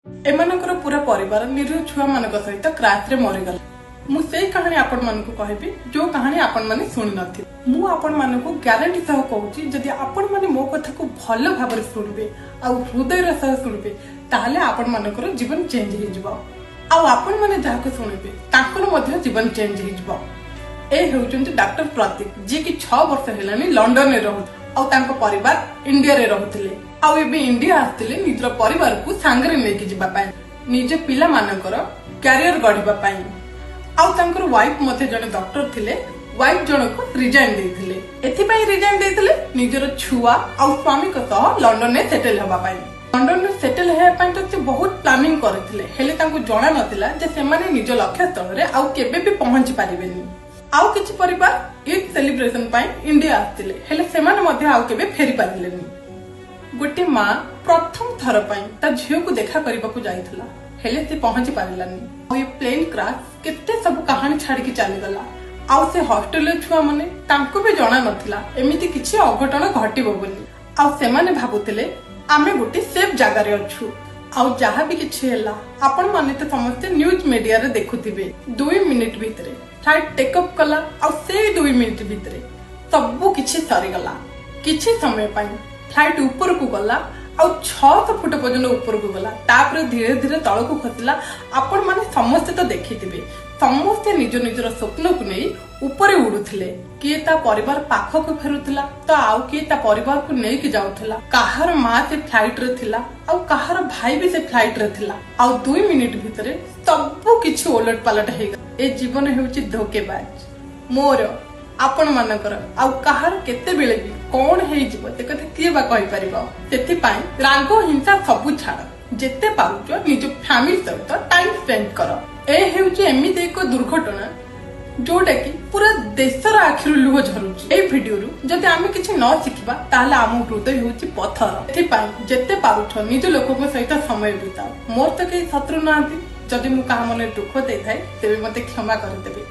ଏମାନଙ୍କର ପୁରା ପରିବାର ନିରୀହ ଛୁଆମାନଙ୍କ ସହିତ କ୍ରାଶରେ ମରିଗଲା। ମୁଁ ସେଇ କାହାଣୀ ଆପଣମାନଙ୍କୁ କହିବି, ଯୋଉ କାହାଣୀ ଆପଣମାନେ ଶୁଣି ନଥିବେ। ମୁଁ ଆପଣମାନଙ୍କୁ ଗ୍ୟାରେଣ୍ଟି ସହ କହୁଛି, ଯଦି ଆପଣମାନେ ମୋ କଥାକୁ ଭଲ ଭାବରେ ଶୁଣିବେ ଆଉ ହୃଦୟର ସହ ଶୁଣିବେ, ତାହେଲେ ଆପଣମାନଙ୍କର ଜୀବନ ଚେଞ୍ଜ ହେଇଯିବ ଆଉ ଆପଣମାନେ ଯାହାକୁ ଶୁଣିବେ, ତାଙ୍କର ମଧ୍ୟ ଜୀବନ ଚେଞ୍ଜ ହେଇଯିବ। ଏ ହେଉଛନ୍ତି ଡାକ୍ତର ପ୍ରତୀକ, ଯିଏକି 6 ବର୍ଷ ହେଲାଣି ଲଣ୍ଡନରେ ରହୁଥିଲେ ଆଉ ତାଙ୍କ ପରିବାର ଇଣ୍ଡିଆରେ ରହୁଥିଲେ। ଆଉ ଏବେ ଇଣ୍ଡିଆ ଆସିଥିଲେ ନିଜର ପରିବାରକୁ ସାଙ୍ଗରେ ନେଇକି ଯିବା ପାଇଁ, ନିଜ ପିଲାମାନଙ୍କର କ୍ୟାରିୟର ଗଢିବା ପାଇଁ। ଆଉ ତାଙ୍କର ୱାଇଫ ମଧ୍ୟ ଜଣେ ଡକ୍ଟର ଥିଲେ। ୱାଇଫ ଜଣକୁ ରିଜାଇନ ଦେଇଥିଲେ। ଏଥିପାଇଁ ରିଜାଇନ ଦେଇଥିଲେ, ନିଜର ଛୁଆ ଆଉ ସ୍ୱାମୀଙ୍କ ସହ ଲଣ୍ଡନରେ ସେଟେଲ ହେବା ପାଇଁ। ଲଣ୍ଡନରେ ସେଟେଲ ହେବା ପାଇଁ ତ ସେ ବହୁତ ପ୍ଲାନିଂ କରିଥିଲେ, ହେଲେ ତାଙ୍କୁ ଜଣା ନଥିଲା ଯେ ସେମାନେ ନିଜ ଲକ୍ଷ୍ୟସ୍ଥଳରେ ଆଉ କେବେ ବି ପହଞ୍ଚି ପାରିବେନି। ଆଉ କିଛି ପରିବାର ଇଦ୍ ସେଲିବ୍ରେସନ ପାଇଁ ଇଣ୍ଡିଆ ଆସିଥିଲେ, ହେଲେ ସେମାନେ ମଧ୍ୟ ଆଉ କେବେ ଫେରି ପାରିଲେନି। ଗୋଟେ ମା ପ୍ରଥମ ଥର ପାଇଁ ତା ଝିଅକୁ ଦେଖା କରିବାକୁ ଯାଇଥିଲା, ହେଲେ ସେ ପହଞ୍ଚି ପାରିଲାନି। ଆଉ ଏ ପ୍ଲେନ କ୍ରାଶ କେତେ ସବୁ କାହାଣୀ ଛାଡିକି ଚାଲିଗଲା। ଆଉ ସେ ହଷ୍ଟେଲର ଛୁଆମାନେ, ତାଙ୍କୁ ବି ଜଣା ନଥିଲା ଏମିତି କିଛି ଅଘଟଣ ଘଟିବ ବୋଲି। ଆଉ ସେମାନେ ଭାବୁଥିଲେ, ଆମେ ଗୋଟେ ସେଫ୍ ଜାଗାରେ ଅଛୁ। ଆଉ ଯାହା ବି କିଛି ହେଲା, ଆପଣ ମାନେ ତ ସମସ୍ତେ ନ୍ୟୁଜ ମିଡିଆରେ ଦେଖୁଥିବେ। 2 ମିନିଟ ଭିତରେ ଫ୍ଲାଇଟ୍ ଟେକଅପ୍ କଲା ଆଉ ସେଇ 2 ମିନିଟ ଭିତରେ ସବୁ କିଛି ସରିଗଲା। କିଛି ସମୟ ପାଇଁ ଫ୍ଲାଇଟ୍ ଉପରକୁ ଗଲା ଆଉ 600 ଫୁଟ ପର୍ଯ୍ୟନ୍ତ ଉପରକୁ ଗଲା, ତାପରେ ଧୀରେ ଧୀରେ ତଳକୁ ଖସିଲା। ଆପଣ ମାନେ ସମସ୍ତେ ତ ଦେଖିଥିବେ, ସମସ୍ତେ ନିଜ ନିଜର ସ୍ୱପ୍ନକୁ ନେଇ ଉପରେ ଉଡୁଥିଲେ। କିଏ ତା ପରିବାର ପାଖକୁ ଫେରୁଥିଲା ତ ଆଉ କିଏ ତା ପରିବାରକୁ ନେଇକି ଯାଉଥିଲା। କାହାର ମା ସେ ଫ୍ଲାଇଟ୍ ରେ ଥିଲା ଆଉ କାହାର ଭାଇ ବି ସେ ଫ୍ଲାଇଟ୍ ରେ ଥିଲା। ଆଉ 2 ମିନିଟ ଭିତରେ ସବୁ କିଛି ଓଲଟ ପାଲଟ ହେଇଗଲା। ଏ ଜୀବନ ହେଉଛି ଧୋକେବାଜ। ମୋର, ଆପଣ ମାନଙ୍କର ଆଉ କାହାର କେତେବେଳେ ବି କଣ ହେଇଯିବ, ସେ କଥା କିଏ ବା କହିପାରିବ? ସେଥିପାଇଁ ରାଗ, ହିଂସା ସବୁ ଛାଡ। ଯେତେ ପାରୁଛ, ନିଜ ଫ୍ୟାମିଲି ସହିତ ଟାଇମ ସ୍ପେଣ୍ଡ କର। ଏ ହେଉଛି ଏମିତି ଏକ ଦୁର୍ଘଟଣା, ଯୋଉଟା କି ପୁରା ଦେଶର ଆଖିରୁ ଲୁହ ଝରୁଛି। ଏଇ ଭିଡିଓରୁ ଯଦି ଆମେ କିଛି ନ ଶିଖିବା, ତାହେଲେ ଆମ ହୃଦୟ ହେଉଛି ପଥର। ସେଥିପାଇଁ ଯେତେ ପାରୁଛ, ନିଜ ଲୋକଙ୍କ ସହିତ ସମୟ ବିତାଅ। ମୋର ତ କେହି ଶତ୍ରୁ ନାହାନ୍ତି। ଯଦି ମୁଁ କାହା ମନରେ ଦୁଃଖ ଦେଇଥାଏ, ତେବେ ମତେ କ୍ଷମା କରିଦେବେ।